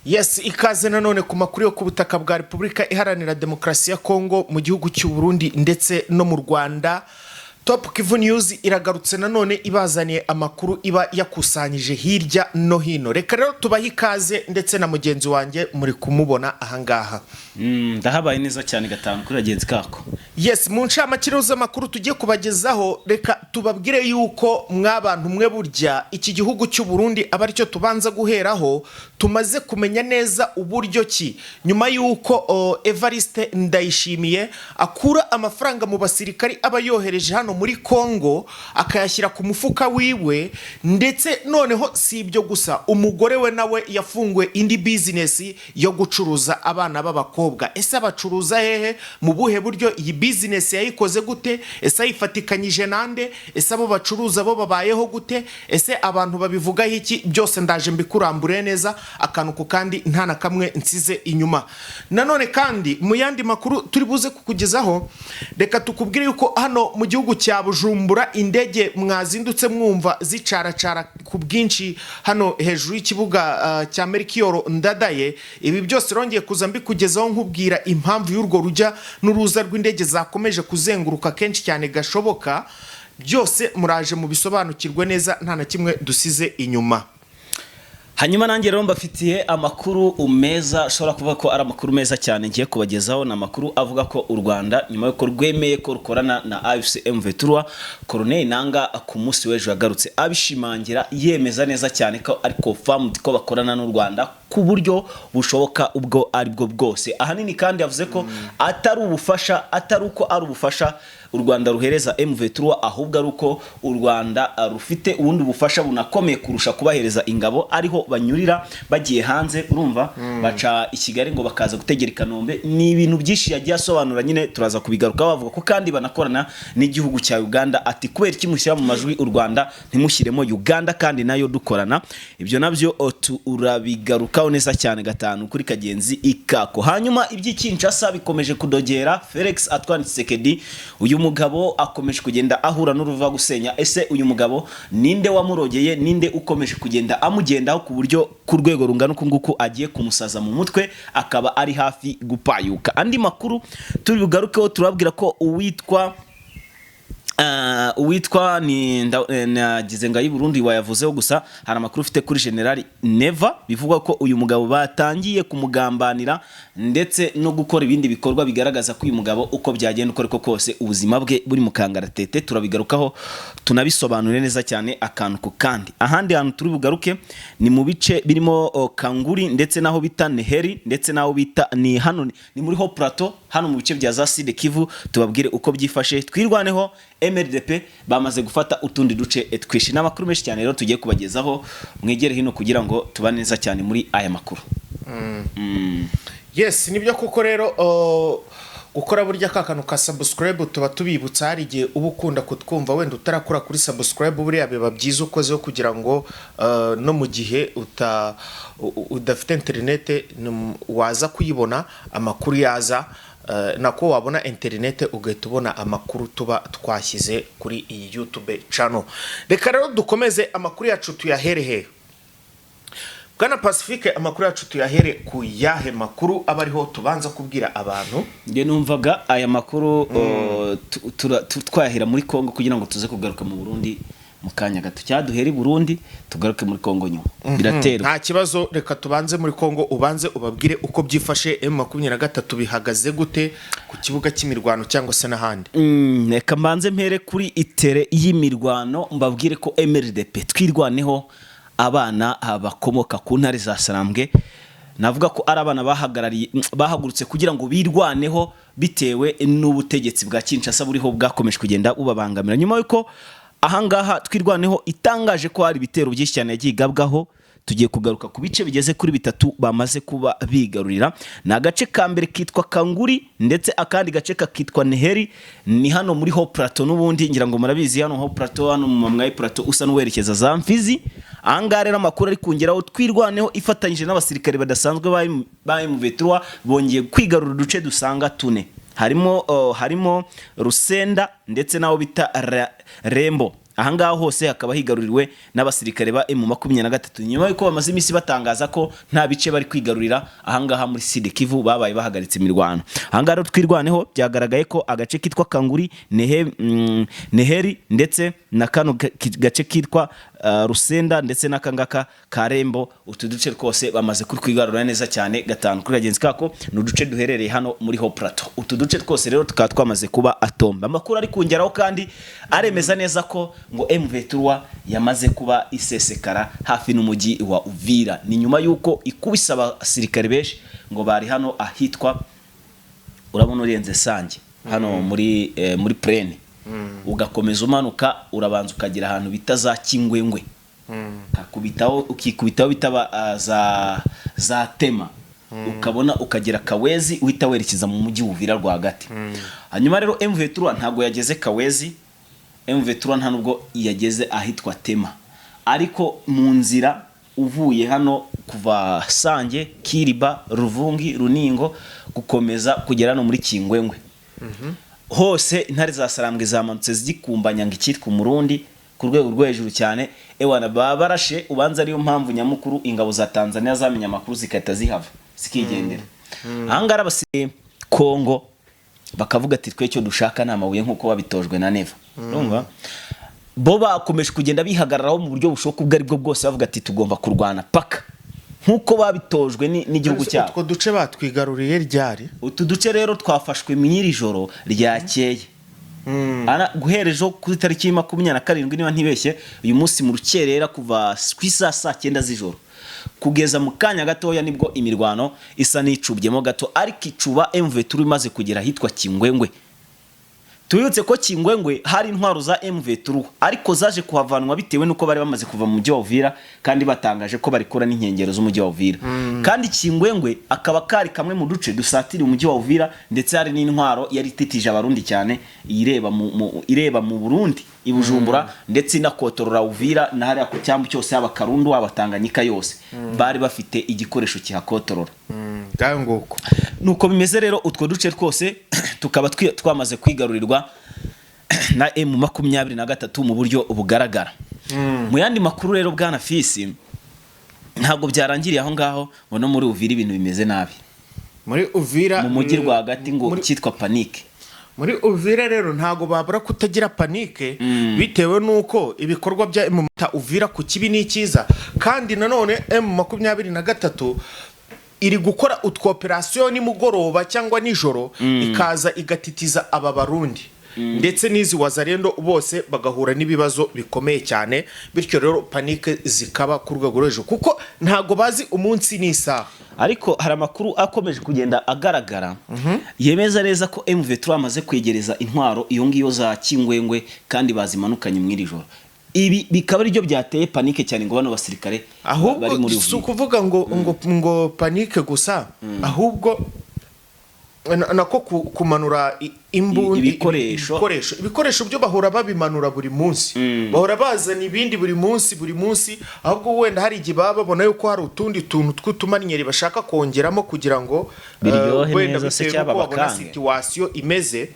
Yes, ikaze nanone ku makuru yo ku butaka bwa Repubulika Iharanira Demokarasi ya Kongo, mu gihugu cy'u Burundi ndetse no mu Rwanda. Top Kivu News iragarutse nanone, ibazaniye amakuru iba yakusanyije hirya no hino. Reka rero tubahe ikaze, ndetse na mugenzi wanjye muri kumubona ahangaha. Ndahabaye neza cyane, gatanu kuri bagenzi kako. Yes, mu ncamake z'amakuru tugiye kubagezaho, reka tubabwire yuko mwabantu mwe, burya iki gihugu cy'u Burundi aba aricyo tubanza guheraho. Tumaze kumenya neza uburyo ki nyuma y'uko Evariste Ndayishimiye akura amafaranga mu basirikari aba yohereje hano muri Congo, akayashyira ku mufuka wiwe. Ndetse noneho si ibyo gusa, umugore we nawe yafunguye indi bizinesi yo gucuruza abana b'abakobwa. Ese abacuruza hehe? Mu buhe buryo? Iyi bizinesi yayikoze gute? Ese ayifatikanyije nande? Ese abo bacuruza bo babayeho gute? Ese abantu babivugaho iki? Byose ndaje mbikurambure neza, akantu ku kandi, nta na kamwe nsize inyuma. Nanone kandi, mu yandi makuru turi buze kukugezaho, reka tukubwire yuko hano mu gihugu cya Bujumbura indege mwazindutse mwumva zicaracara ku bwinshi hano hejuru y'ikibuga cya Melchior Ndadaye. Ibi byose rongeye kuza mbikugezaho, nkubwira impamvu y'urwo rujya n'uruza rw'indege zakomeje kuzenguruka kenshi cyane gashoboka. Byose muraje mubisobanukirwe neza, nta na kimwe dusize inyuma. Hanyuma nanjye rero mbafitiye amakuru meza, ashobora kuvuga ko ari amakuru meza cyane ngiye kubagezaho. Ni amakuru avuga ko u Rwanda, nyuma y'uko rwemeye ko rukorana na AFC M23, Corneille Nanga ku munsi w'ejo yagarutse abishimangira, yemeza neza cyane ko ari confirmed ko bakorana n'u Rwanda ku buryo bushoboka ubwo ari bwo bwose. Ahanini kandi yavuze ko atari ubufasha, atari uko ari ubufasha u Rwanda ruhereza M23, ahubwo ari uko u Rwanda rufite ubundi bufasha bunakomeye kurusha kubahereza ingabo, ariho banyurira bagiye hanze. Urumva, baca i Kigali ngo bakaza gutegera i Kanombe. Ni ibintu byinshi yagiye asobanura nyine, turaza kubigaruka. Bavuga ko kandi banakorana n'igihugu cya Uganda. Ati: "Kubera iki mushyira mu majwi u Rwanda, ntimushyiremo Uganda kandi nayo dukorana?" Ibyo nabyo turabigarukaho neza cyane, gatanu kuri kagenzi ikako. Hanyuma iby'i Kinshasa bikomeje kudogera. Felix Antoine Tshisekedi, uyu mugabo akomeje kugenda ahura n'uruva gusenya. Ese uyu mugabo ninde wamurogeye? Ninde ukomeje kugenda amugendaho ku buryo ku rwego rungana uku nguku agiye kumusaza mu mutwe, akaba ari hafi gupayuka? Andi makuru turi bugarukeho, turabwira ko uwitwa ni nagize ngo ay'i Burundi wayavuzeho gusa. Hari amakuru ufite kuri General Neva, bivugwa ko uyu mugabo batangiye kumugambanira ndetse no gukora ibindi bikorwa bigaragaza ko uyu mugabo, uko byagenda uko ariko kose, ubuzima bwe buri mu kangaratete. Turabigarukaho, tunabisobanure neza cyane, akantu ku kandi. Ahandi hantu turi bugaruke ni mu bice birimo Kanguri, ndetse n'aho bita Neheri, ndetse n'aho bita ni hano ni muri Haut Plateau, hano mu bice bya za Sud Kivu. Tubabwire uko byifashe. Twirwaneho, MRDP bamaze gufata utundi duce twinshi. Ni amakuru menshi cyane rero tugiye kubagezaho. Mwegere hino kugira ngo tubane neza cyane muri aya makuru. Yes, nibyo koko rero, gukora burya ka kantu ka subscribe tuba tubibutsa. Hari igihe uba ukunda kutwumva wenda utarakora kuri subscribe. Buriya biba byiza ukozeho, kugira ngo no mu gihe udafite interinete waza kuyibona amakuru yaza, nako wabona interinete ugahita ubona amakuru tuba twashyize kuri iyi YouTube channel. Reka rero dukomeze amakuru yacu. Tuyahere he, Bwana Pacifique? Amakuru yacu tuyahere ku yahe makuru aba ariho tubanza kubwira abantu? Njye numvaga aya makuru twayahera muri Congo kugira ngo tuze kugaruka mu Burundi mu kanya gato, cyangwa duhere i Burundi tugaruke muri Congo nyuma, biraterwa. Nta kibazo, reka tubanze muri Congo, ubanze ubabwire uko byifashe. M23 bihagaze gute ku kibuga cy'imirwano cyangwa se n'ahandi? Reka mbanze mpere kuri itere y'imirwano, mbabwire ko MRDP Twirwaneho, abana bakomoka ku ntare za Sarambwe, navuga ko ari abana bahagarariye, bahagurutse kugira ngo birwaneho bitewe n'ubutegetsi bwa Kinshasa buriho bwakomeje kugenda bubabangamira. Nyuma y'uko ahangaha Twirwaneho itangaje ko hari ibitero byinshi cyane yagiye igabwaho, tugiye kugaruka ku bice bigeze kuri bitatu bamaze kuba bigarurira. Ni agace ka mbere kitwa Kanguri, ndetse akandi gace kakitwa Neheri, ni hano muri Haut Plateau. N'ubundi ngira ngo murabizi, hano Haut Plateau, hano mu Mamwayi Plateau, usa n'uwerekeza za Mfizi. Ahangaha rero amakuru ari kungeraho, Twirwaneho ifatanyije n'abasirikare badasanzwe ba M23 bongeye kwigarura uduce dusanga tune, harimo Rusenda ndetse n'aho bita Rembo. Ahangaha hose hakaba higaruriwe n'abasirikare ba M23, nyuma y'uko bamaze iminsi batangaza ko nta bice bari kwigarurira ahangaha muri Sud Kivu, babaye bahagaritse imirwano. Ahangaha rero Twirwaneho byagaragaye ko agace kitwa Kanguri, Neheri ndetse na kano gace kitwa Rusenda ndetse n'akangaka Karembo, utu duce twose bamaze kutwigarurira neza cyane gatanu kuri bagenzi kako. Ni uduce duherereye hano muri Haut Plateau. Utu duce twose rero tukaba twamaze kuba atomba. Amakuru ari kungeraho kandi aremeza neza ko ngo M23 yamaze kuba isesekara hafi n'umujyi wa Uvira. Ni nyuma y'uko ikubise abasirikare benshi ngo bari hano ahitwa, urabona urenze Sange hano muri plaine, ugakomeza umanuka, urabanza ukagera ahantu bita za Kingwengwe, ukakubitaho, ukikubitaho bitaba za Tema, ukabona ukagera Kawezi, uhita werekeza mu mujyi w'Uvira rwagati. Hanyuma rero M23 ntabwo yageze Kawezi, M23 nta nubwo yageze ahitwa Tema, ariko mu nzira uvuye hano kuva Sange, Kiriba, Ruvungi, Runingo, gukomeza kugera hano muri Kingwengwe hose, intare za Sarambwe zamanutse zigikumbanya ngo icyitwa Umurundi ku rwego rwo hejuru cyane. Ewana, baba barashe, ubanza ariyo mpamvu nyamukuru ingabo za Tanzania zamenya amakuru zigahita zihava zikigendera. Ahangaha abasigaye Kongo bakavuga ati twe icyo dushaka ni amabuye, nk'uko babitojwe na Neva. Urumva bo bakomeje kugenda bihagararaho mu buryo bushoboka ubwo aribwo bwose, bavuga ati tugomba kurwana paka, nk'uko babitojwe n'igihugu cyabo. Utwo duce batwigaruriye ryari? Utu duce rero twafashwe mu iri joro ryakeye. Guhera ejo kuri tariki 27 niba ntibeshye, uyu munsi mu rukerera kuva ku isaha saa 9 z'ijoro kugeza mu kanya gatoya, nibwo imirwano isa n'icubyemo gato, ariko icuba M23 imaze kugera ahitwa Kingwengwe. Tubibutse ko Kingwengwe hari intwaro za M23, ariko zaje kuhavanwa bitewe n'uko bari bamaze kuva mu mujyi wa Uvira kandi batangaje ko barikura n'inkengero z'umujyi wa Uvira. Kandi Kingwengwe akaba kari kamwe mu duce dusatira umujyi wa Uvira, ndetse hari n'intwaro yari ititije Abarundi cyane ireba mu Burundi i Bujumbura, ndetse inakotorora Uvira na hariya ku cyambu cyose, haba Karundu, haba Tanganyika yose bari bafite igikoresho kihakotorora. Ngayo nguko. Nuko bimeze rero, utwo duce twose tukaba twamaze kwigarurirwa na M23 mu buryo bugaragara. Mu yandi makuru rero, bwana Fisi, ntabwo byarangiriye aho ngaho, ngo no muri Uvira ibintu bimeze nabi. Muri Uvira? Mu mujyi rwagati ngo cyitwa panique. Muri Uvira rero ntabwo babura kutagira panique, bitewe n'uko ibikorwa bya M Uvira ku kibi n'icyiza, kandi nanone M23 iri gukora utwo operasiyo nimugoroba cyangwa nijoro, ikaza igatitiza aba Barundi ndetse n'izi Wazalendo, bose bagahura n'ibibazo bikomeye cyane. Bityo rero panique zikaba ku rwego rwo hejuru, kuko ntabwo bazi umunsi n'isaha. Ariko hari amakuru akomeje kugenda agaragara yemeza neza ko M23 amaze kwegereza intwaro iyo ngiyo za Kingwengwe, kandi bazimanukanye mu iri joro. Ibi bikaba aribyo byateye panique cyane ngo bano basirikare ahubwo bari muri si Uvira. ukuvuga ngo panique gusa, ahubwo nako kumanura Ibikoresho. Ibikoresho byo bahora babimanura buri munsi, bahora bazana ibindi buri munsi buri munsi. Ahubwo wenda hari igihe baba babona yuko hari utundi tuntu tw'utumanyeri bashaka kongeramo kugira ngo Biryohe wenda neza se bitewe cyangwa n'uko babona bakange. situation imeze,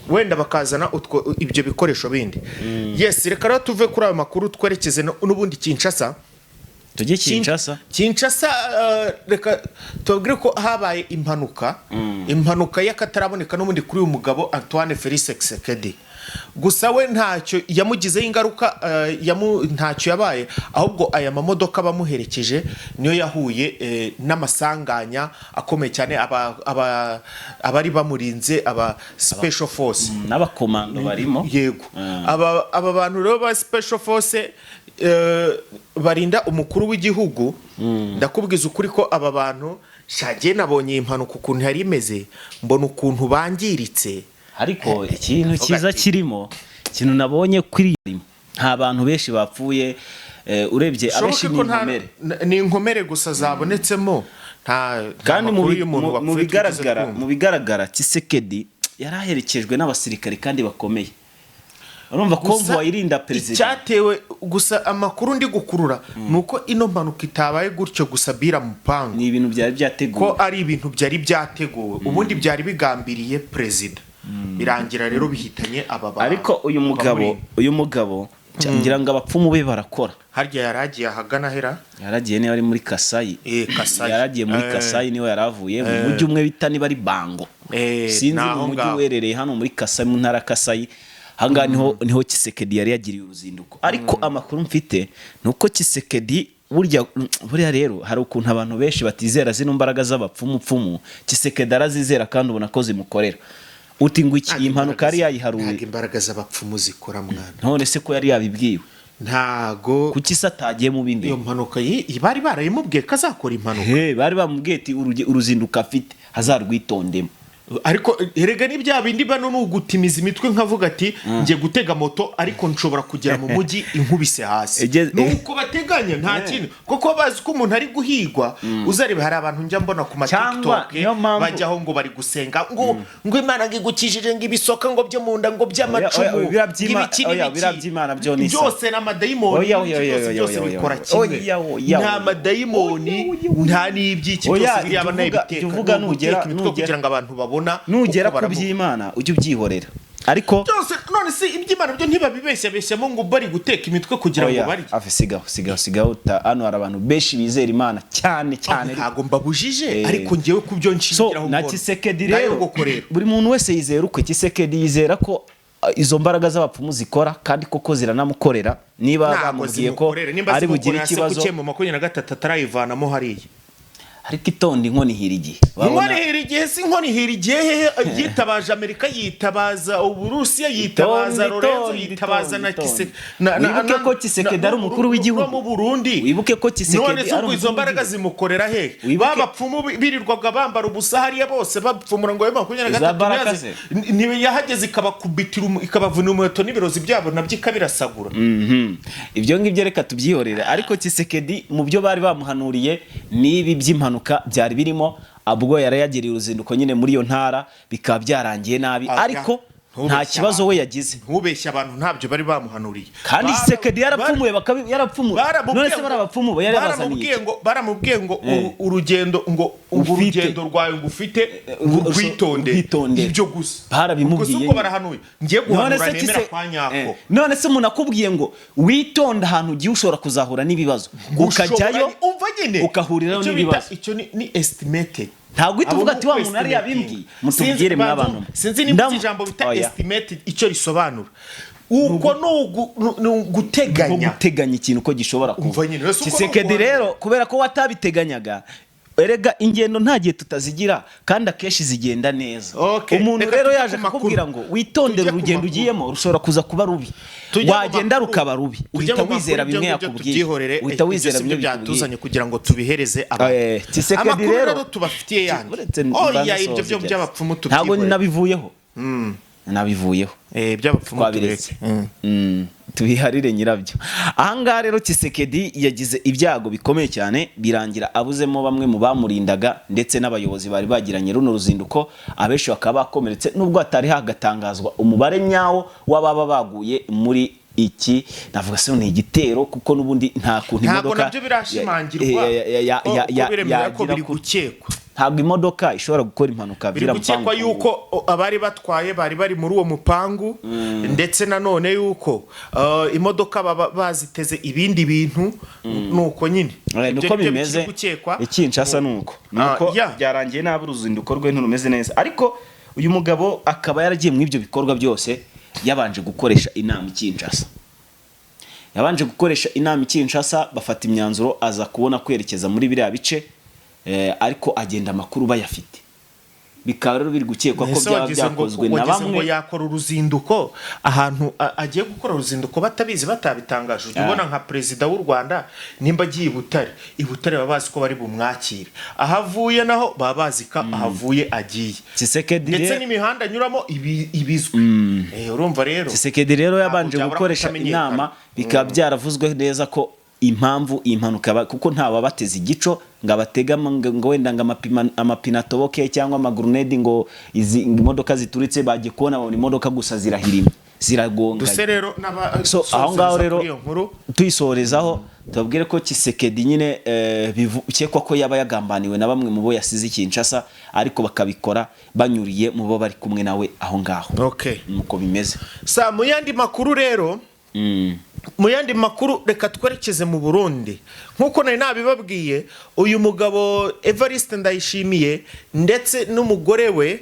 wenda bakazana utwo ibyo bikoresho bindi. Yes, reka rero tuve kuri ayo makuru twerekeze n'ubundi Kinshasa. Tujye Kinshasa. Kinshasa, reka tubabwire ko habaye impanuka y'akataraboneka n'ubundi kuri uyu mugabo Antoine Felix Tshisekedi. Gusa we ntacyo yamugizeho ingaruka, ntacyo yabaye, ahubwo aya mamodoka bamuherekeje niyo yahuye n'amasanganya akomeye cyane, abari bamurinze, aba special force. N'abakomando barimo. Yego. Aba bantu rero ba special force barinda umukuru w'igihugu, ndakubwiza ukuri ko aba bantu shagiye nabonye iyi mpanuka ukuntu yari imeze, mbona ukuntu bangiritse. Ariko ikintu Avuga cyiza ati- kirimo, ikintu nabonye kuri nta bantu benshi bapfuye, urebye abenshi Bishoboke ni ko inkomere. Ni inkomere gusa zabonetsemo, nta Kandi makuru y'umuntu mu wapfuye twigeze bigaragara twumva. mu bigaragara Tshisekedi yari aherekejwe n'abasirikare kandi bakomeye. Urumva Gusa convoy irinda perezida. Icyatewe gusa, amakuru ndi gukurura ni uko ino mpanuka itabaye gutyo gusa bira mupangu, Ni ibintu byari byateguwe. Ko ari ibintu byari byateguwe, ubundi byari bigambiriye perezida, birangira rero bihitanye aba bantu Ariko uyu mugabo bamurinda. uyu mugabo Ngira ngo abapfumu be barakora. Harya yaragiye ahagana hera? Yaragiye niba ari muri Kasayi. Kasayi. Yaragiye muri Kasayi, niwe yaravuye mu mujyi umwe bita niba ari Bango. Sinzi Naho mu mujyi ngaho. uherereye hano muri Kasayi, mu ntara ya Kasayi. Ahangaha niho Tshisekedi yari yagiriye uruzinduko. Ariko amakuru mfite ni uko Tshisekedi burya, buriya rero hari ukuntu abantu benshi batizera zino mbaraga z'abapfumupfumu. Tshisekedi arazizera kandi ubona ko zimukorera. Uti ngo iki, iyi mpanuka yari yayiharuye? Ntabwo imbaraga z'abapfumu zikora, mwana. None se ko yari yabibwiwe? Ntago. Kuki se atagiye mu b'imbere? Iyo mpanuka bari barayimubwiye ko azakora impanuka. He, bari bamubwiye ati uruzinduko afite azarwitondemo. Ariko erega ni bya bindi bano ni ugutimiza imitwe, nkavuga ati ngiye gutega moto ariko nshobora kugera mu mujyi inkubise hasi. Ni uko bateganya, nta kintu, kuko bazi ko umuntu ari guhigwa. Uzareba hari abantu njya mbona ku ma Cyangwa TikTok niyo mpamvu- bajyaho ngo bari gusenga ngo Imana ngo igukijije ngo ibisoka ngo byo mu nda ngo Oya, by'amacumu oya, biriya ngo ibiki oya, n'ibiki. Biriya by'Imana byo ni sawa. Byose ni amadayimoni. Oya, oya, oya, Byose oya, byose oya, oya, bikora oya. kimwe. Oya, oya, Nta oya. madayimoni, Oya, oya, oya. nta n'iby'iki. Oya, Byose biriya ibyo uvuga- banabiteka ibyo uvuga ni nugera- uguteka imitwe kugira ngo abantu babona Nugera uko ku baramuka. by'Imana ujye ubyihorera, ariko Byose none se iby'Imana byo ntibabibeshyabeshyamo ngo bari guteka imitwe kugira ngo Oya, barye? ave, sigaho, sigaho, sigaho. Hano hari abantu benshi bizera Imana cyane cyane. Ntabwo mbabujije, ariko ngewe ku byo So nshingiraho na mbona. Tshisekedi Ngayo rero, nguko rero. buri muntu wese yizera ukwe. Tshisekedi yizera ko izo mbaraga z'abapfumu zikora, kandi koko ziranamukorera. Niba Ntabwo bamubwiye ko zimukorera. Nimba ari bugire zimukorera se, ikibazo. kuki mu 23 atarayivanamo hariya? Ariko itonde, inkono ihira igihe. Inkono ihira igihe si inkono ihira igihe hehe? Yitabaje Amerika, yitabaza Uburusiya, yitabaza Itonde, Lorenzo, itonde, yitabaza na itonde. Kise Wibuke ko Tshisekedi ari umukuru w'igihugu. no mu Burundi. Wibuke ko Tshisekedi None se ari ubwo izo umukuru mbaraga w'igihugu. zimukorera hehe? Ba bapfumu birirwaga bambara ubusa hariya bose bapfumura ngo makumyabiri na Iza gatatu baraka ntiyazi- ntiyahageze ikabakubitira ikabavuna umuheto n'ibirozi byabo nabyo ikabirasagura. Ibyo ngibyo reka tubyihorere, ariko Tshisekedi mu byo bari bamuhanuriye n'ibi by'impanuka byari birimo, ubwo yari yagiriye uruzinduko nyine muri iyo ntara, bikaba byarangiye nabi. Oya, Ariko nta ntubeshye kibazo abantu. we yagize. Ntubeshye abantu, ntabyo bari bamuhanuriye. Kandi Tshisekedi yarapfumuye, yarapfumuye. None se bari abapfumu bo yari yabazaniye Baramubwiye iki? ngo, baramubwiye ngo urugendo ngo Ufite. urugendo rwawe ngo ufite ngo urwitonde. Urwitonde. Ibyo gusa. Barabimubwiye. Ubwo si ubwo barahanuye, ngiye None guhanura se nemera kwa nyako. None se umuntu akubwiye ngo witonde ahantu ugiye ushobora kuzahura n'ibibazo, ukajyayo Umva nyine, ukahurirayo icyo bita- n'ibibazo. Icyo ni estimated. Ntabwo uhita Abo uvuga ni ati wa muntu yari estimating. yabimbwiye. Mutubwire Sinzi- mw'abantu. Sinzi niba uzi ijambo bita Oya. estimated icyo risobanura. Uko ni Nko uguteganya. Guteganya ikintu ko gishobora kuba. Umva nyine, ese uko Tshisekedi ni uguhanura. rero, kubera ko watabiteganyaga, erega ingendo nta gihe tutazigira kandi akenshi zigenda neza. Okay, Umuntu reka rero tujye yaje ku makuru. akakubwira ngo witondere Tujye ku urugendo makuru. ugiyemo rushobora kuza kuba rubi, Tujye mu wagenda makuru. rukaba rubi, Tujye uhita mu makuru, wizera ibyo bimwe ngibyo yakubwiye. tubyihorere, Uhita ibyo wizera si byo bimwe bikubwiye. byatuzanye kugira ngo tubihereze abantu. Tshisekedi Amakuru rero rero tubafitiye yandi. Uretse Oya, mbanze ibyo soza byo ibyo. by'abapfumu Ntabwo tubyihorere. nabivuyeho, nabivuyeho. Iby'abapfumu Twabiretse. tubireke. Tubiharire nyirabyo. Ahangaha rero Tshisekedi yagize ibyago bikomeye cyane, birangira abuzemo bamwe mu bamurindaga ndetse n'abayobozi bari bagiranye runo ruzinduko, abenshi bakaba bakomeretse, nubwo hatari hagatangazwa umubare nyawo w'ababa baguye muri iki, navuga se ni igitero, kuko n'ubundi nta kuntu Ntabwo imodoka nabyo birashimangirwa ko biremera ko yagira biri gukekwa. Ntabwo imodoka ishobora gukora impanuka Biri vira gukekwa mupangu. yuko abari batwaye bari bari muri uwo mupangu, ndetse nanone yuko imodoka baba baziteze ibindi bintu, nuko nyine Ibyo Nuko nibyo bimeze. bikiri gukekwa. I Kinshasa nuko nuko byarangiye nabi, uruzinduko rwe ntirumeze neza. Ariko uyu mugabo akaba yaragiye muri ibyo bikorwa byose yabanje gukoresha inama i Kinshasa, yabanje gukoresha inama i Kinshasa, bafata imyanzuro, aza kubona kwerekeza muri biriya bice, ariko agenda amakuru bayafite. Bikaba rero biri gukekwa ko Ese byaba wagize ngo byakozwe na wagize ngo bamwe. yakora uruzinduko ahantu agiye gukora uruzinduko batabizi, batabitangaje? Ujya ubona nka perezida w'u Rwanda nimba agiye i Butare, i Butare baba bazi ko bari bumwakire, aho avuye naho baba bazi ko ahavuye agiye, Tshisekedi ndetse n'imihanda anyuramo ibizwi. Urumva rero Tshisekedi rero yabanje byabura gukoresha kutamenyekana. inama, bikaba byaravuzwe neza ko impamvu iyi mpanuka kuko nta wabateze igico ngo abategamo ngo wenda ngo amapine atoboke cyangwa amagurunedi, ngo izi imodoka zituritse. Bagiye kubona babona imodoka gusa zirahirima, ziragonganye. Duse rero n'aba So aho ngaho rero kuri iyo nkuru. tuyisorezaho, tubabwire ko Tshisekedi nyine bikekwa ko yaba yagambaniwe na bamwe mu bo yasize i Kinshasa, ariko bakabikora banyuriye mu bo bari kumwe nawe aho ngaho. Okay. Nuko bimeze. Sa mu yandi makuru rero Mu yandi makuru, reka twerekeze mu Burundi. Nk'uko nari nabibabwiye, uyu mugabo Evariste Ndayishimiye ndetse n'umugore we,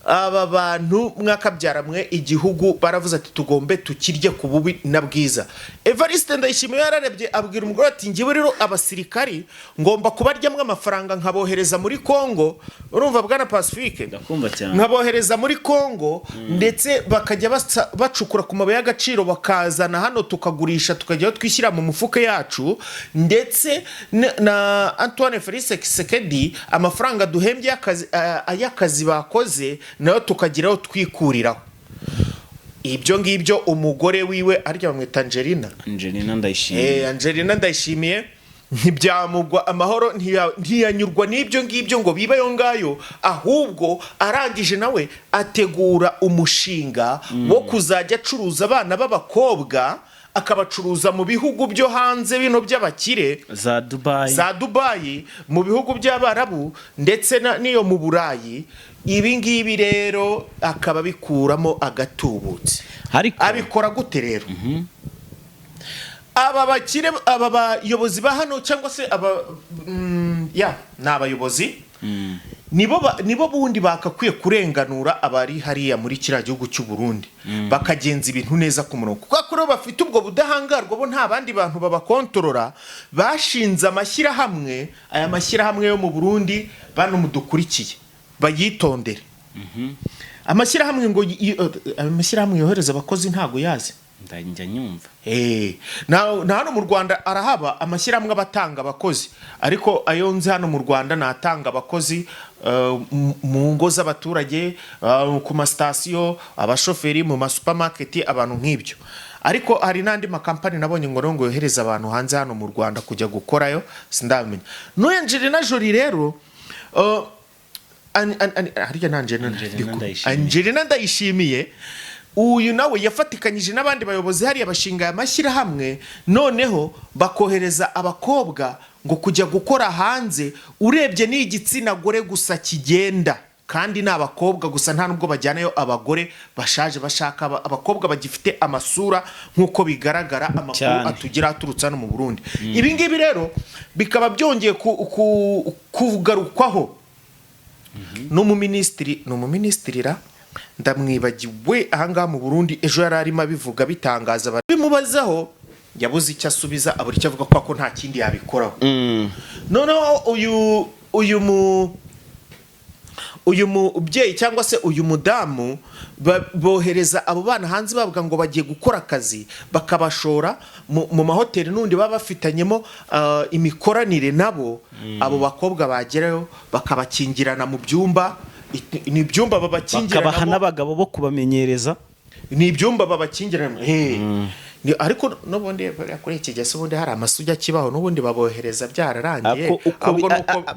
aba bantu mwakabyaramwe, igihugu baravuze ati: "Tugombe tukirye ku bubi na bwiza." Evariste Ndayishimiye yararebye, abwira umugore ati: "Ngewe rero abasirikari ngomba kubaryamwo amafaranga, nkabohereza muri Kongo." Urumva, bwana Pacifique? Ndakumva cyane. Nkabohereza muri Kongo, ndetse bakajya bacukura ku mabuye y'agaciro, bakazana hano tukagurisha, tukajyaho twishyira mu mufuka yacu. Ndetse na Antoine Felix Tshisekedi, amafaranga duhembye y'akazi bakoze nayo tukagiraho twikuriraho. Ibyo ngibyo umugore wiwe, arya bamwita Angelina. Angelina Ndayishimiye. Angelina Ndayishimiye ntibyamugwa amahoro, ntiyanyurwa n'ibyo ngibyo ngo bibe ayo ngayo, ahubwo arangije nawe ategura umushinga wo kuzajya acuruza abana b'abakobwa, akabacuruza mu bihugu byo hanze bino by'abakire. Za Dubayi. Za Dubayi, mu bihugu by'Abarabu, ndetse n'iyo mu Burayi. Ibi ngibi rero akaba abikuramo agatubutse. Ariko Abikora gute rero? Aba bakire, aba bayobozi ba hano, cyangwa se aba ya ni abayobozi, nibo bundi bakakwiye kurenganura abari hariya muri kiriya gihugu cy'u Burundi, bakagenza ibintu neza ku murongo, kuko rero bafite ubwo budahangarwa, bo nta bandi bantu babakontorora. Bashinze amashyirahamwe. Aya mashyirahamwe yo mu Burundi, bantu mudukurikiye bayitondere, amashyirahamwe ngo amashyirahamwe yohereza abakozi, ntago yazi. Njya nyumva. Na hano mu Rwanda arahaba amashyirahamwe abatanga abakozi, ariko ayo nzi hano mu Rwanda ni atanga abakozi mu ngo z'abaturage, ku masitasiyo, abashoferi, mu masupamaketi, abantu nk'ibyo. Ariko hari n'andi makampani nabonye ngo yohereza abantu hanze hano mu Rwanda kujya gukorayo, sindamenya. N'uyu Angelina Jolie rero, harya ni Angelina? Angelina Ndayishimiye. Angelina Ndayishimiye, uyu nawe yafatikanyije n'abandi bayobozi hariya, bashinga aya mashyirahamwe, noneho bakohereza abakobwa ngo kujya gukora hanze. Urebye ni igitsina gore gusa kigenda, kandi ni abakobwa gusa, nta nubwo bajyanayo abagore bashaje, bashaka abakobwa bagifite amasura, nk'uko bigaragara amakuru atugera aturutse hano mu Burundi. Ibi ngibi rero bikaba byongeye kugarukwaho n'umuminisitiri, ni umuminisitiri ra, ndamwibagiwe, ahangaha mu Burundi. Ejo yari arimo abivuga, bitangaza, bimubazaho, yabuze icyo asubiza, abura icyo avuga ko nta kindi yabikoraho. Noneho uyu mubyeyi cyangwa se uyu mudamu, bohereza abo bana hanze bavuga ngo bagiye gukora akazi, bakabashora mu mahoteli n'undi baba bafitanyemo imikoranire nabo. Abo bakobwa bagerayo bakabakingirana mu byumba, ni ibyumba Bakabaha babakingiranamo. n'abagabo bo kubamenyereza. Ni ibyumba babakingirana. Ariko n'ubundi buriya kuri iki gihe se ubundi hari amasugi akibaho? N'ubundi babohereza byararangiye. Ako uko Ahubwo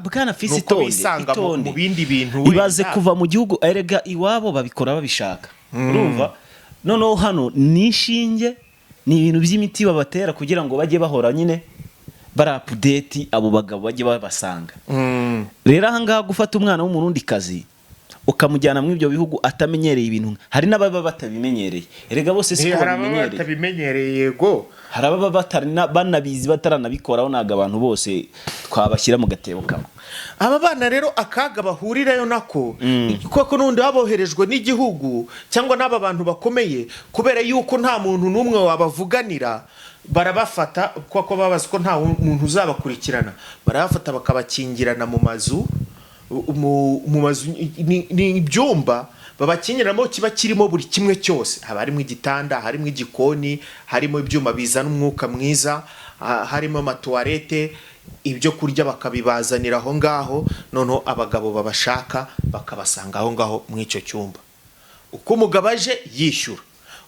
bwana Fisi, nuko itonde, bisanga itonde. mu bindi bintu Ibaze wenda. kuva mu gihugu, erega iwabo babikora babishaka, urumva? Noneho hano ni inshinge, ni ibintu by'imiti babatera kugira ngo bajye bahora nyine bari update, abo bagabo bajye babasanga. Rero ahangaha gufata umwana w'Umurundikazi ukamujyana muri ibyo bihugu atamenyereye ibintu, hari n'ababa batabimenyereye, erega bose siko Hari ababa babimenyereye. batabimenyereye, yego. Hari ababa banabizi bataranabikoraho. Ntabwo abantu bose twabashyira mu gatebo kamwe. Aba bana rero akaga bahurirayo nako, kuko n'ubundi baboherejwe n'igihugu cyangwa n'aba bantu bakomeye, kubera yuko nta muntu n'umwe wabavuganira, barabafata kuko baba bazi ko nta muntu uzabakurikirana. Barabafata bakabakingirana mu mazu, mu mazu ni ibyumba babakingiramo kiba kirimo buri kimwe cyose. Haba harimo igitanda, harimo igikoni, harimo ibyuma bizana umwuka mwiza, harimo amatuwarete, ibyo kurya bakabibazanira aho ngaho. Noneho abagabo babashaka bakabasanga aho ngaho muri icyo cyumba. Uko umugabo aje yishyura,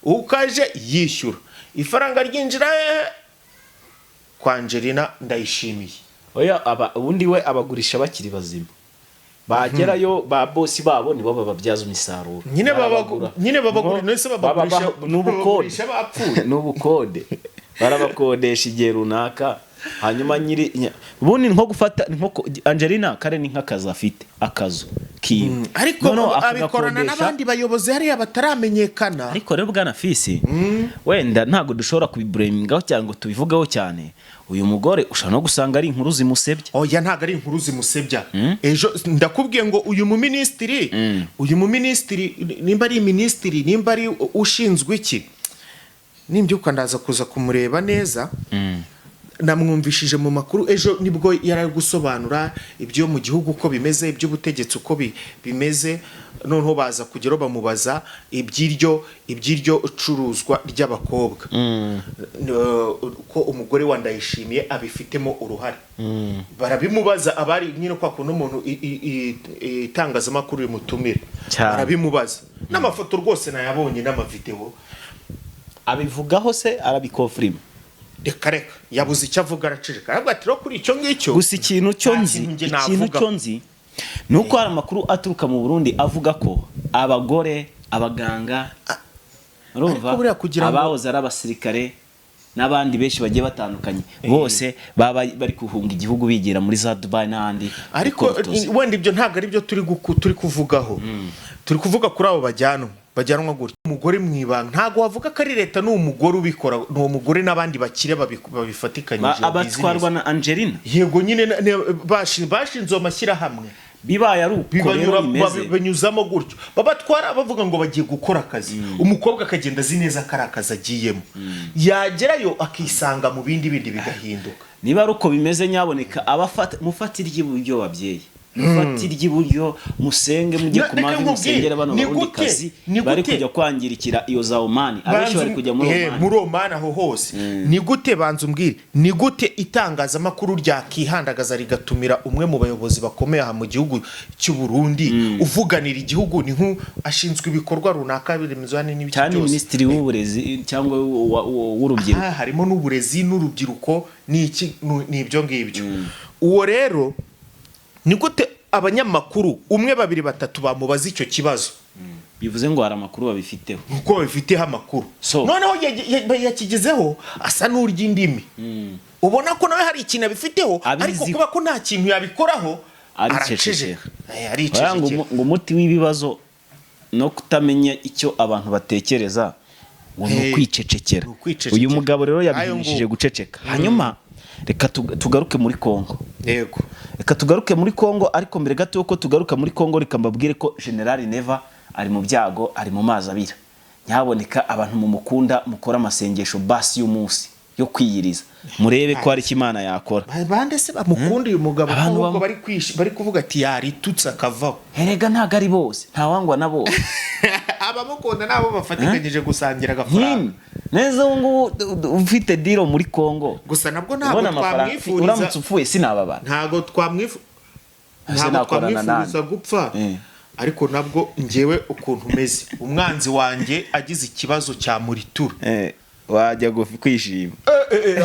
uko aje yishyura, ifaranga ryinjira hehe? Kwa Angelina Ndayishimiye. Oya, aba ubundi we abagurisha bakiri bazima, bagerayo ba bosi babo nibo bababyaza umusaruro. Nyine Barabagura. Nyine babagura, none se babagurisha N'ubukode. babagurisha bapfuye? N'ubukode, barabakodesha igihe runaka, hanyuma nyiri ubundi ni nko gufata, ni nko Angelina kare ni nk'akazu afite, akazu kiwe. kiwe. Ariko Noneho abikorana akagakodesha- n'abandi bayobozi hariya bataramenyekana. Ariko rero bwana Fisi, wenda ntabwo dushobora kubiburemingaho cyangwa ngo tubivugeho cyane. Uyu mugore ushobora no gusanga ari inkuru zimusebya. Oya, ntabwo ari inkuru zimusebya. Ejo ndakubwiye ngo uyu muminisitiri, nimba ari minisitiri, nimba ari ushinzwe iki, nimbyuka ndaza kuza kumureba neza. Namwumvishije mu makuru ejo, nibwo yari ari gusobanura ibyo mu gihugu uko bimeze, iby'ubutegetsi uko bimeze. Noneho baza kugeraho bamubaza iby'iryo curuzwa ry'abakobwa, ko umugore wa Ndayishimiye abifitemo uruhare. Barabimubaza, abari nyine kwa kuntu umuntu itangazamakuru rimutumira. Cyane. Barabimubaza n'amafoto rwose nayabonye n'amavideo. Abivugaho se, arabikonfirima? Reka reka, yabuze icyo avuga, araceceka, aravuga ati: "Rero kuri icyo ngicyo Gusa ikintu cyo nta nzi, kintu njye ikintu navuga." cyo nzi ni uko hari amakuru aturuka mu Burundi avuga ko abagore, abaganga, urumva, Ariko buriya kugira ngo- abahoze ari abasirikare n'abandi benshi bagiye batandukanye, bose baba bari guhunga igihugu bigira muri za Dubai n'ahandi Ariko gukora utuzi. wenda ibyo ntabwo ari byo turi kuvugaho. Turi kuvuga kuri abo bajyanwa gutya, umugore mu ibanga. Ntabwo wavuga ko ari leta, ni umugore ubikora, ni uwo mugore n'abandi bakire babifatikanyije Abatwarwa business. na Angelina. Yego nyine, bashinze ayo mashyirahamwe. Bibaye ari uko rero bimeze, banyuzamo gutyo, babatwara bavuga ngo bagiye gukora akazi. Umukobwa akagenda azi neza ko ari akazi agiyemo, yagerayo akisanga mu bindi bindi bigahinduka. Niba ari uko bimeze, nyaboneka abafata, mufate iry'iburyo, babyeyi, mufate iry'iburyo, musenge, mujye ku Reka mavi, nkubwire, musengere bano ni barundi kazi ni bari gute- kujya kwangirikira iyo za Omani. Abenshi bari kujya muri Omani. Muri Omani aho hose. Ni gute, banza umbwire, ni gute itangazamakuru ryakihandagaza rigatumira umwe mu bayobozi bakomeye aha mu gihugu cy'u Burundi, uvuganira igihugu, ni nku ashinzwe ibikorwa runaka, remezo hano n'ibiki Cyane, byose. Minisitiri w'uburezi cyangwa w'urubyiruko. Aha harimo n'uburezi n'urubyiruko, ni iki, ni ibyo ngibyo. Uwo rero, ni gute abanyamakuru umwe, babiri, batatu bamubaza icyo kibazo? Bivuze ngo hari amakuru babifiteho. Kuko babifiteho amakuru. Noneho yakigezeho asa n'urya indimi, ubona ko nawe hari ikintu abifiteho, Abizi. ariko kuba ko nta kintu yabikoraho, Aricecekera. araceceka. Baravuga ngo Aricecekera. ngo umuti w'ibibazo no kutamenya icyo abantu batekereza ngo ni ukwicecekera. Ni ukwicecekera. Uyu mugabo rero Ayo yabihanishije nguko. guceceka. Hanyuma reka tugaruke muri Kongo. Yego. Reka tugaruke muri Kongo, ariko mbere gato yuko tugaruka muri Kongo, reka mbabwire ko General Neva ari mu byago, ari mu mazi abira. Nyaboneka abantu mumukunda, mukore amasengesho basi y'umunsi yo kwiyiriza, murebe ko hari icyo Imana yakora. Bande se bamukunda uyu mugabo, Abantu ahubwo bari kuvuga ati yaritutse akavaho? Erega ntabwo ari bose, ntawangwa na bose. Abamukunda nabo bafatikanyije gusangira agafaranga. Nk'imwe neza ubu ngubu ufite deal muri Kongo, Gusa nabwo ntabwo ubona amafaranga, twamwifuriza uramutse upfuye sinababara. Ntabwo Ese ntabwo nakorana twamwifuriza nande? gupfa. Ariko nabwo njyewe ukuntu umeze, umwanzi wanjye agize ikibazo cya muritura, Wajya kwishima.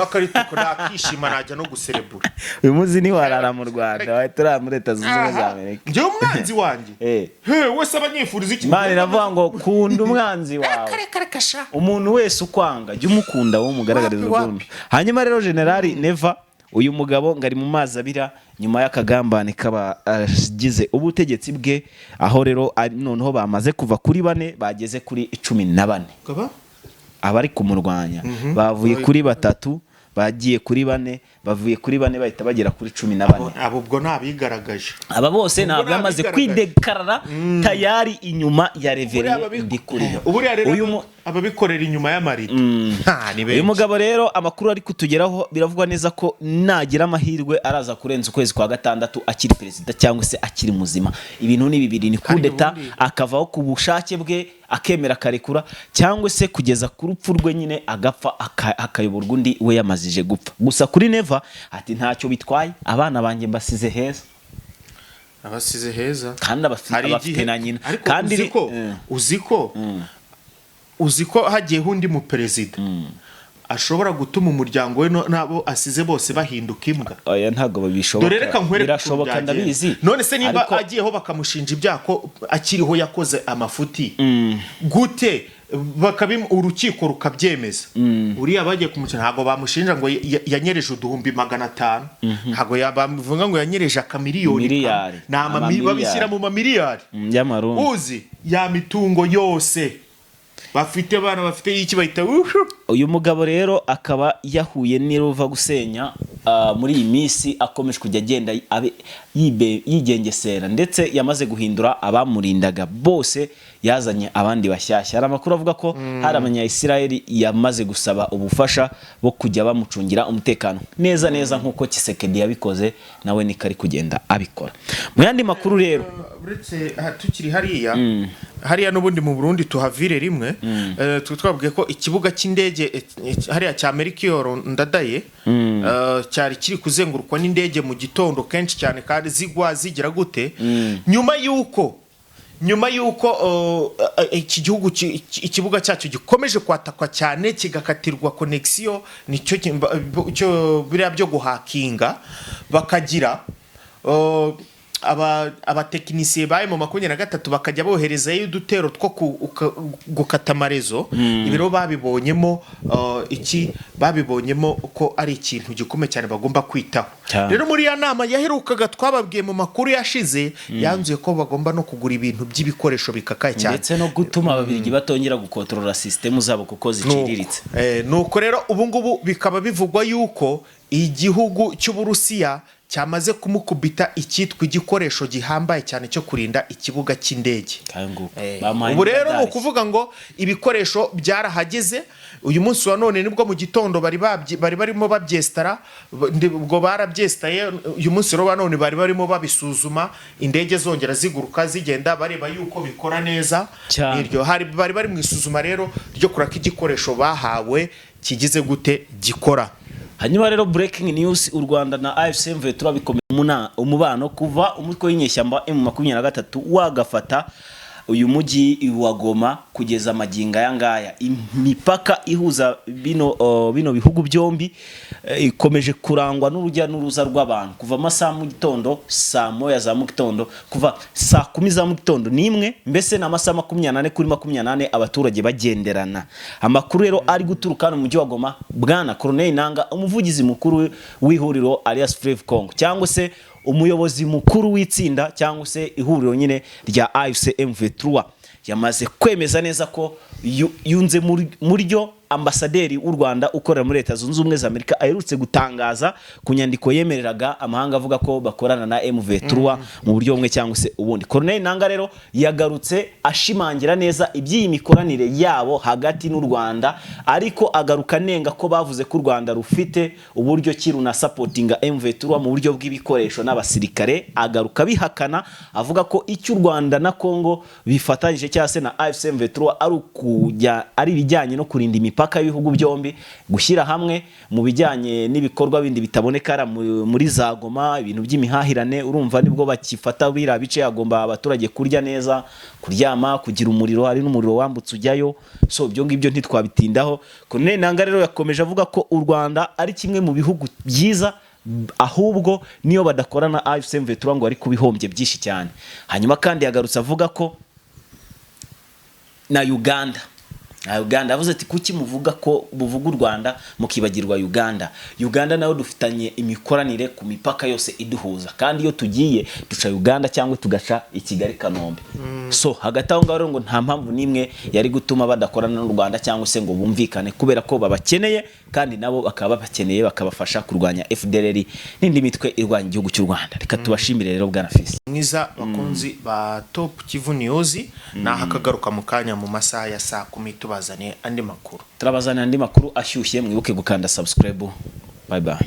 Akarituka nakishima, najya no guserebura. Uyu munsi ntiwarara mu Rwanda, wahita urara muri Leta Zunze Ubumwe za Amerika. Njyewe umwanzi wanjye, he, wese abanyifuriza iki? Imana iravuga ngo kunda umwanzi wawe. Kare kare kasha. Umuntu wese ukwanga, jya umukunda, wowe umugaragariza Wapi, wapi. urukundo. Hanyuma rero General Neva, uyu mugabo ngo ari mu mazi abira nyuma y'akagambane k'abagize ubutegetsi bwe, aho rero noneho bamaze kuva kuri bane bageze kuri 14. Kaba? Abari kumurwanya bavuye kuri batatu bagiye kuri bane, bavuye kuri bane bahita bagera kuri 14. Abo ubwo ntabigaragaje. Aba bose Ubwo ntabwo bamaze ntabigaragaje. kwidekarara tayari inyuma ya Buriya Reverien Ndikuriyo. Buriya rero Uyu mu- ababikorera inyuma y'amarido, Ha, ni Uyu benshi. mugabo rero, amakuru ari kutugeraho, biravugwa neza ko nagira amahirwe araza kurenza ukwezi kwa gatandatu akiri perezida cyangwa se akiri muzima. Ibintu ni bibiri: ni kudeta, ubundi- akavaho ku bushake bwe, akemera akarekura, cyangwa se kugeza ku rupfu rwe nyine agapfa, akayoborwa undi we yamazije gupfa. Gusa kuri Neva ati: "Ntacyo bitwaye, abana banjye mbasize heza." Abasize heza. Kandi Hari abafite na nyina. Ariko Kandi uzi ko uzi ko hagiyeho undi mu perezida ashobora gutuma umuryango we n'abo asize bose bahinduka imbwa? Oya, ntabwo babishoboka. Dore reka nkwereke ukuntu Birashoboka, byagenda. ndabizi. None se nimba Ariko- agiyeho bakamushinja ibyaha ko akiriho yakoze amafuti, gute Urukiko rukabyemeza. Uriya bagiye kumukina, ntabwo bamushinja ngo yanyereje 500,000, ntabwo bamuvuga ngo yanyereje akamiliyoni. Miliyari. Ni Amamiliyari. Babishyira mu mamiliyari. Y'amarundi. Uzi ya mitungo yose bafite, abana bafite, iki bahita uhu. Uyu mugabo rero akaba yahuye n'iruva gusenya muri iyi minsi, akomeje kujya agenda yigengesera, ndetse yamaze guhindura abamurindaga bose, yazanye abandi bashyashya. Hari amakuru avuga ko hari abanya-Isirayeli yamaze gusaba ubufasha bo kujya bamucungira umutekano neza neza nk'uko Tshisekedi yabikoze, nawe niko ari kugenda abikora. Mu yandi makuru rero, Uretse tukiri hariya hariya n'ubundi mu Burundi, tuhavire rimwe. Twabwiye ko ikibuga cy'indege hariya cya Melchior Ndadaye cyari kiri kuzengurukwa n'indege mu gitondo kenshi cyane, kandi zigwa zigira gute, nyuma y'uko iki gihugu ikibuga cyacyo gikomeje kwatakwa cyane, kigakatirwa connexion, nicyo cyo biriya byo guhakinga, bakagira abatekinisiye ba M23 bakajya boherezayo udutero two gukata amarezo. Ibiro babibonyemo iki, babibonyemo ko ari ikintu gikomeye cyane bagomba kwitaho. Cyane. Rero muri ya nama yaherukaga twababwiye mu makuru yashize, yanzuye ko bagomba no kugura ibintu by'ibikoresho bikakaye cyane, ndetse no gutuma Ababiligi batongera gukontorora sisitemu zabo kuko ziciriritse. Nuko rero ubu ngubu bikaba bivugwa yuko igihugu cy'Uburusiya cyamaze kumukubita icyitwa igikoresho gihambaye cyane cyo kurinda ikibuga cy'indege. Kayo nguko. Bamuhaye Ubu rero ni imidari. ukuvuga ngo ibikoresho byarahageze. Uyu munsi wa none nibwo mu gitondo bari barimo babyesitara, ubwo barabyesitaye. Uyu munsi rero wa none bari barimo babisuzuma, indege zongera ziguruka zigenda, bareba yuko bikora neza. Cyane. Iryo hari bari bari mu isuzuma rero ryo kuraka igikoresho bahawe kigize gute, gikora. Hanyuma rero, breaking news: u Rwanda na AFC M23 bikomeye umubano kuva umutwe w'inyeshyamba M23 wagafata uyu mujyi wa Goma kugeza amagingo aya ngaya. Imipaka ihuza bino bihugu byombi ikomeje kurangwa n'urujya n'uruza rw'abantu kuva amasaha mu gitondo, saa 1 za mu gitondo, kuva saa 10 za mu gitondo n'imwe, mbese ni amasaha 24 kuri 24 abaturage bagenderana. Amakuru rero ari guturuka hano mu mujyi wa Goma, bwana Corneille Nanga, umuvugizi mukuru w'ihuriro Alliance Fleuve Congo, cyangwa se umuyobozi mukuru w'itsinda cyangwa se ihuriro nyine rya AFC M23, yamaze kwemeza neza ko yunze muri ryo ambasaderi w'u Rwanda ukorera muri Leta Zunze Ubumwe za Amerika aherutse gutangaza ku nyandiko yemereraga amahanga avuga ko bakorana na M23 mu buryo bumwe cyangwa se ubundi. Corneille Nanga rero yagarutse ashimangira neza iby'iyi mikoranire yabo hagati n'u Rwanda, ariko agaruka anenga ko bavuze ko u Rwanda rufite uburyo ki runasapotinga M23 mu buryo bw'ibikoresho n'abasirikare. Agaruka bihakana, avuga ko icyo u Rwanda na Congo bifatanyije cyangwa se na AFC M23 ari ukujya ari ibijyanye no kurinda imipaka y'ibihugu byombi, gushyira hamwe mu bijyanye n'ibikorwa bindi bitaboneka hariya muri za Goma, ibintu by'imihahirane. Urumva nibwo bakifata biriya bice, hagomba abaturage kurya neza, kuryama, kugira umuriro, hari n'umuriro wambutse ujyayo. So ibyo ngibyo ntitwabitindaho. Corneille Nanga rero yakomeje avuga ko u Rwanda ari kimwe mu bihugu byiza, ahubwo niyo badakorana AFC M23 ngo ari kubihombye byinshi cyane. Hanyuma kandi yagarutse avuga ko na Uganda, yavuze ati: "Kuki muvuga ko buvuga u Rwanda mukibagirwa Uganda? Uganda nayo dufitanye imikoranire ku mipaka yose iduhuza, kandi iyo tugiye duca Uganda cyangwa tugaca i Kigali, Kanombe." So hagati aho ngaho rero ngo nta mpamvu n'imwe yari gutuma badakorana n'u Rwanda cyangwa se ngo bumvikane, kubera ko babakeneye kandi nabo bakaba babakeneye, bakabafasha kurwanya FDLR n'indi mitwe irwanya igihugu cy'u Rwanda. Reka tubashimire rero, bwana Fisi. Mwiza, bakunzi ba Top Kivu News, naho akagaruka mu kanya mu masaha ya saa 10 tubazaniye andi makuru. Turabazanira andi makuru ashyushye. Mwibuke gukanda subscribe. Bye bye.